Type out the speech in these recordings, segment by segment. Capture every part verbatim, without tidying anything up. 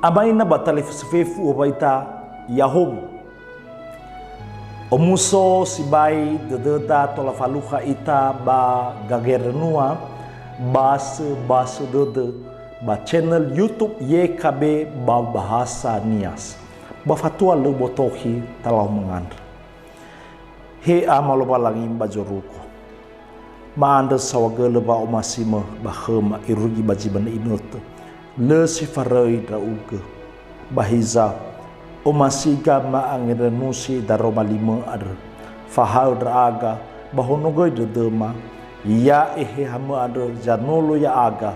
Ama ina ba talifusö fefu u'owaita ya'ahowu. Omuso sibai dödöda tola falukha ita ba gangerenua basö-basö dödö ba channel YouTube Y K B ba bahasa Nias. Ba fatua lö botohi talau mangandrö. He Ama Lowalangi ba zorugo. Ma'andrö saohagölö wa'omasimö ba khöma irugi ba zi manö inötö. Lö si faröi ndra'ugö. Ba hiza, omasiga ma'angerenusi daroma limö andrö. Fahaö ndra'aga ba honogöi dödöma, ya Ehehamö andrö zanolo ya'aga.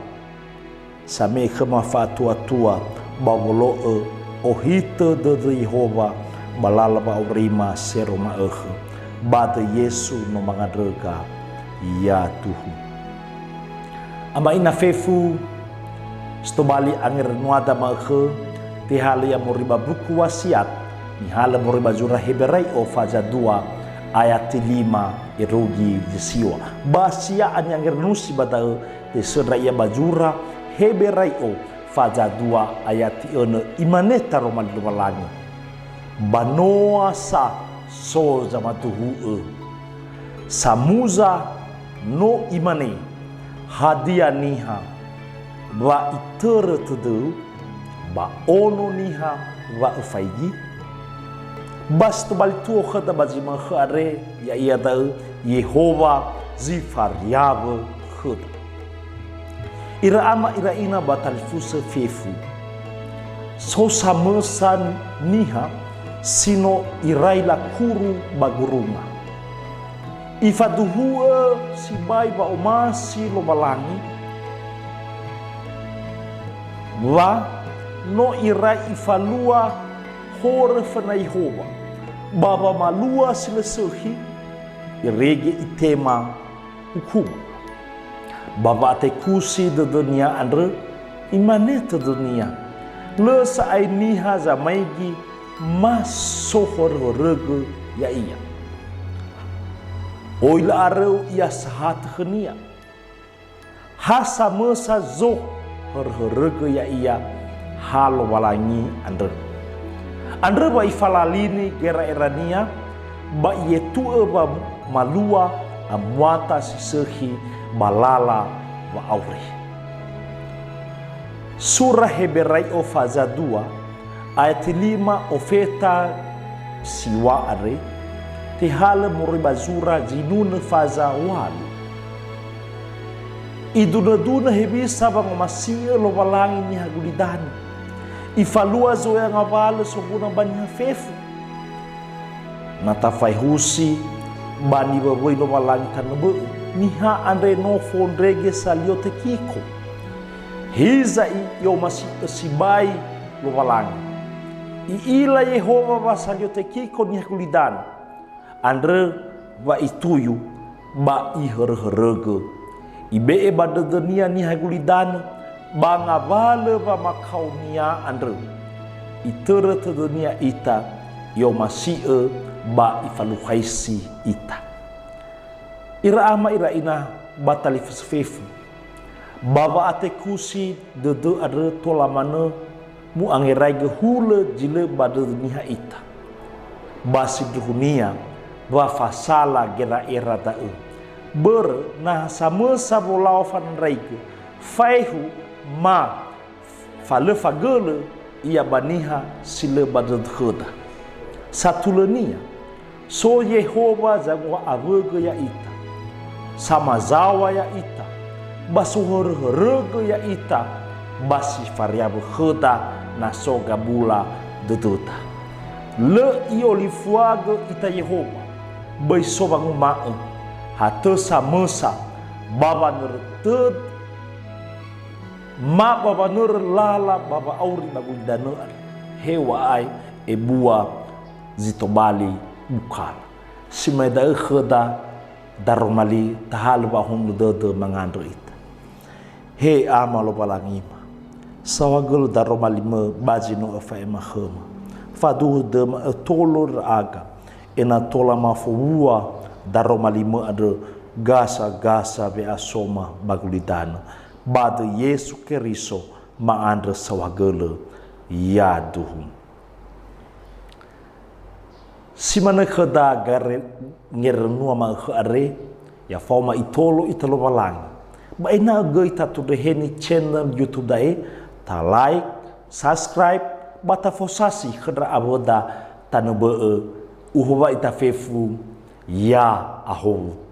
Same'e khöma fa'atuatua ba wolo'ö ohitö dödö Yehowa ba lala wa'aurima sero ma'ökhö. Ba döi Yesu no mangandröga, yaduhu. Ama ina fefu, si tobali angerenuada ma'ökhö, tehalö ia moroi ba buku Wasiat, nihalö moroi ba zura Heberai'o faza dua ayati lima irugi zi siwa. Ba si ya'a ni'angerenusi ba da'ö, Tesöndra ia ba zura Heberai'o faza dua ayati önö, imane taroma li Lowalangi, "Ba noa sa so zamaduhu'ö. Samuza no imane, 'Hadia niha wa itörö tödöu, ba ono niha wa öfaigi?'" Ba si tobali tuo khöda ba zi ma'ökhö andre, ya'ia da'ö Yehowa zi fariawö khöda. Ira ama ira ina ba talifusö fefu. So samösa niha si no irai lakuru ba gurunga. Ifaduhu'ö sibai wa'omasi Lowalangi, wa no irai ifalua horö föna Yehowa, ba wamalua si lö sökhi, irege itema hukumu. Ba wa'atekusi dödönia andrö, imane tödönia, "Lö sa'ae niha zamaigi ma so höröhörögö ya'ia." Oi la'aröu ia sahatö khönia. Ha samösa zo höröhörögö ya'ia ha Lowalangi andrö. Andrö wa ifalalini gera'erania ba ietu'ö wamalua amuata si sökhi ba lala wa'auri. Sura Heberai'o faza dua, ayati lima ofeta siŵa andre, tehalö moroi ba zura zinunö faza ŵalu. Idunödunö hewisa wangomasi'ö Lowalangi niha gulidanö. Ifalua zo'aya ngawalö soguna ba niha fefu. Na tafaehusi ba niwöwöi Lowalangi tanö bö'ö, niha andre no fondrege salio tekiko. Hiza i-, i'omasi'ö sibai Lowalangi. I'ila Yehowa wa salio tekiko niha gulidanö. Andrö wa ituyu ba ihöröhörögö. Ibe'e ba dödönia niha gulidanö ba ngawalö wamakaonia andrö. Itörö tödönia ita, i'omasi'ö ba ifalukhaisi ita. Ira ama ira ina ba talifusö fefu. Ba wa'atekusi dödö andrö tola manö mu'angeraigö hulö zi lö ba dödö niha ita. Ba sindruhunia wa fasala gera'era da'ö. Börö na samösa wolao fanandraigö, faehu ma fa lö fagölö ia ba niha si lö ba dödö khöda. Satulönia, so Yehowa zangowa'awögö ya'ita, samazaŵa ya'ita, ba sohöröhörögö ya'ita, ba si fariawö khöda na so gabula dödöda. Lö i'olifuagö ita Yehowa, böi so wanguma'ö, ha tö samösa, ba wanörö tödö, ma ba wanörö lala ba wa'auri ba gulidanö andrö. Heŵa'ae ebua zi tobali bukala. Si ma'e da'ö khöda daroma li tahalö wa'ahonö dödö mangandrö ita. He Ama Lowalangima, saohagölö daroma limö ba zi no öfa'ema khöma. Faduhu dödöma ötolo ndra'aga, ena'ö tola mafowua daroma limö andrö gasa-gasa we'asoma ba gulidanö. Ba döi Yesu Keriso ma'andrö saohagölö. yaduhu. Si manö khöda gare-, ngerenua ma'ökhö andre, ya faoma itolo ita Lowalangi. Ba ena'ö göi tatundreheni channel YouTube da'e, ta like, subscribe, ba tafosasi khö ndra awöda tanö bö'ö, uhuwa'i tafefu, ya ahowu.